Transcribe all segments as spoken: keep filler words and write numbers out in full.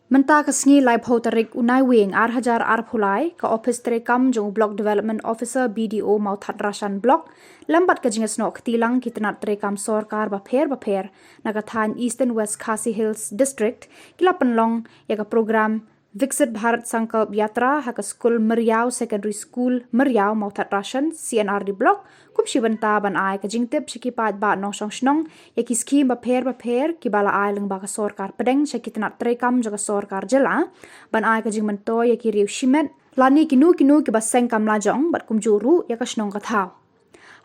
Mynta ka sngi laiphew tarik u Naiwieng ar hajar arphew lai, ka Ophis Treikam jong u Block Development Officer, B D O, Mawthadraishan Block, lem bad ka jingïasnoh kti lang ki tnat treikam sorkar bapher bapher na ka thaiñ Eastern West Khasi Hills District, ki la pynlong ïa ka program Viksit Bharat Sankalp Yatra ha ka skul Myriaw Secondary School, Myriaw, Mawthadraishan, C and R D Block, kum shi bynta ban ai ka jingtip sha ki paidbah nongshong shnong ïa ki skhim bapher bapher kiba la ai lyngba ka sorkar pdeng sha ki tnat treikam jong ka sorkar jylla, ban ai ka jingmyntoi ïa ki riew shimet lane kino kino kiba seng kam lajong, bad kumjuh ruh ïa ka shnong ka thaw.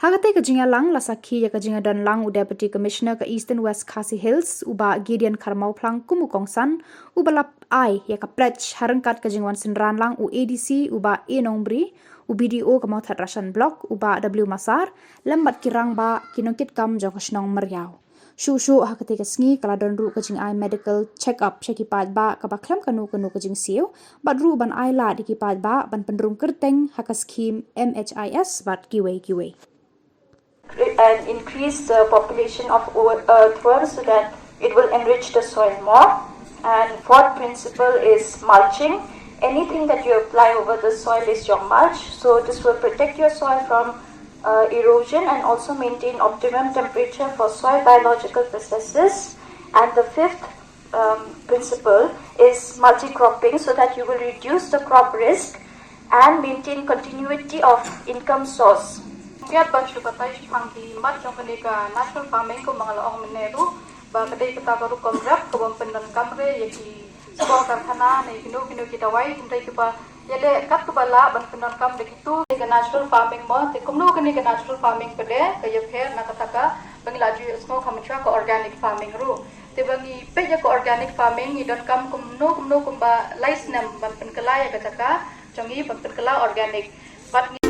Ha katei ka jingïalang la sakhi ïa ka jingïadon lang u Deputy Commissioner ka Eastern West Khasi Hills, u Bah Gideon Kharmawphlang, kum u kongsan, uba la ai ïa ka pledge ha ryngkat ka jingwan synran lang u A D C, u Bah A Nongbri, u B D O ka Mawthadraishan Block, u Bah W Massar, lem bad ki rangbah, ki nongkitkam jong ka shnong Myriaw. Shuh shuh ha katei ka sngi ka la don ruh ka jingai medical check up sha ki paidbah kaba khlem kano kano ka jingsiew, bad ruh ban ai lad ïa ki paidbah ban pynrung kyrteng ha ka skhim M H I S bad kiwei kiwei. And increase the population of earthworm so that it will enrich the soil more. And fourth principle is mulching. Anything that you apply over the soil is your mulch. So this will protect your soil from uh, erosion and also maintain optimum temperature for soil biological processes. And the fifth um, principle is multi-cropping so that you will reduce the crop risk and maintain continuity of income source. Ngiat ban shu batai shaphang ki mat jong kane ka natural farming kumba nga la ong mynne ruh ba ka dei kata ka rukom rep kaba pyndonkam re ïa ki spor karkhana ne kino kino ki dawai hynrei kiba ïaleh kat kaba lah ban pyndonkam da kitu. Ka natural farming mo te kumno kane ka natural farming pat ka ïapher na kata ka ba ngi la ju ïohsngew ka mynta ka organic farming ruh. Te ba ngi peit ïa ka organic farming ngi donkam kumno kumno kumba lai snem ban pynkylla ïa ka jaka jong ngi ban pynkylla organic. Bad ngi